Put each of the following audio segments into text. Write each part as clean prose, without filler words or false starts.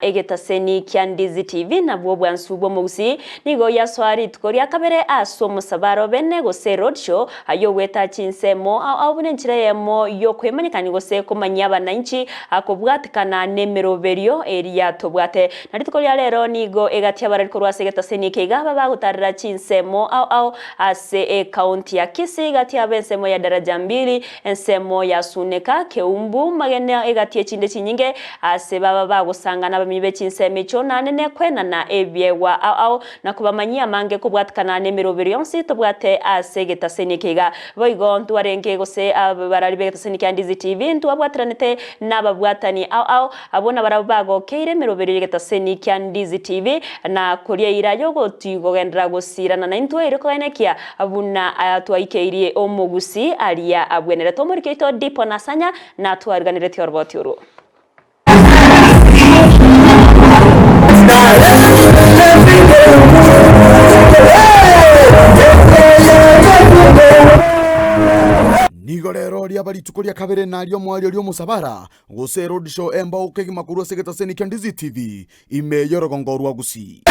Egetaseni kia Ndizi TV nabwo obwansu bw'omogusii nigo yasoa rituko ria kabere ase omosabaro bene gose roadshow ayio ogweta chinsemo ao ao buna enchera eyemo y'okwemanyekania gose komanyia abanainchi kobwatekana nemeroberio eria tobwate. Na rituko ria rero nigo egati abarari korwa ase egetaseni eke iga babagotarera chinsemo ao ao ase ecounty ya Kisii gati abo ensemo ya Daraja Mbili Ensemo ya Suneka, Keumbu, Magena egati echinde chinyinge, ase baba bagosangana abamenyi be chinsemo echio naende nekwenana ebiegwa ao ao na kobamanyia amange kobwatikana nemeroberi yonsi tobwate ase egetaseni eke iga. Boigo ntwarenge gose abarari b'egetaseni kia Ndizi TV ntwabwatiranete nababwatani ao ao abwo nabarabwo bagokeire emeroberi y'egetaseni kia Ndizi TV na koria eira yogotigogenderera gosirana naintwe erio koenekia Buna twaikeirie omogusii aria abwenerete omoriki oito Dipo Nasanya natwariganeretie oroboti orwo. Nigo rero riaba rituko ria kabere nario omoerio ri'omosabara, gose roadshow embao kegima korwa ase egetaseni kia Ndizi TV, ime y'orogongo rwa Gusii.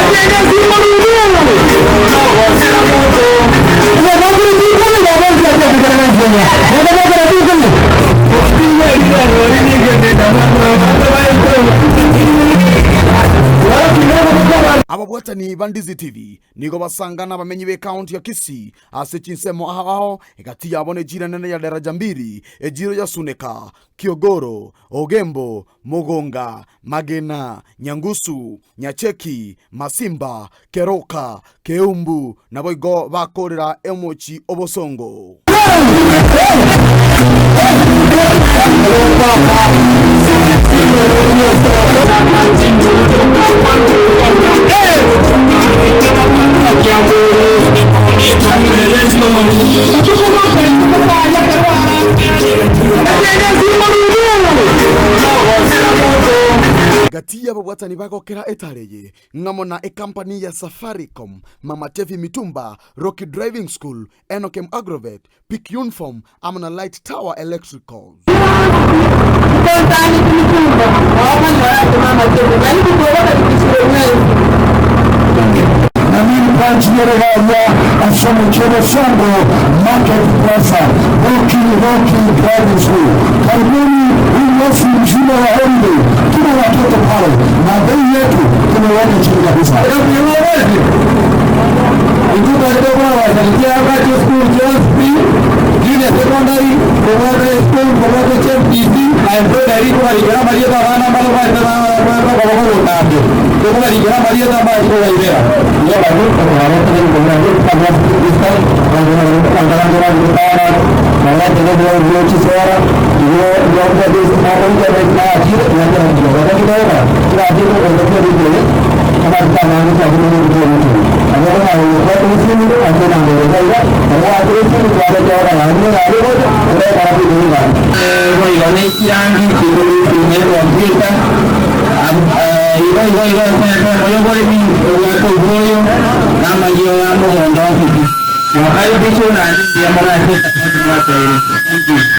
Ababwatani ba Ndizi TV nigo basangana abamenyi b'ekaunti ya Kisii ase chinsemo ao ao, egati yabo nechiira enene ya Daraja Mbili, ejiro ya Suneka, Kiogoro, Ogembo, Mogonga, Magena, Nyangusu, Nyacheki, Masimba, Keroka, Keumbu, naboigo bakoorera omochie obosongo. Gati y'ababwatani bagokera etare eye ng'amo na ekampani ya Safaricom, Mama Tevi Mitumba, Rocky Driving School, Enokem Agrovet, Peak Uniform amo na Light Tower Electricals. Na nimpanchire aria ase omochie obosongo Market Plaza, Rocky Rocky Driving School. Karibuni hii mwezi mzima wa holiday, tuna watoto pale na bei yetu tumeweka chini kabisa.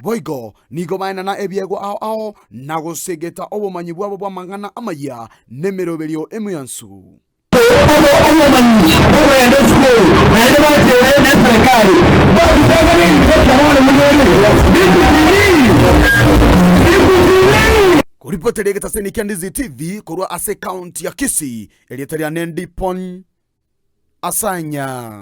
Boigo nigo baenana ebiegwa ao ao na gosegeta obomanyi bwabo bw'amang'ana amayia nemeroberio emiansu. Obomanyi bw'okogenda esukuru naende bacheire n'eserekari bagotanga ebinto ekero bono mobere bikubirii bikubirii. Koripoteria egetaseni kia Ndizi TV korwa ase ekaunti ya Kisii, erieta riane Ndipon Asanya.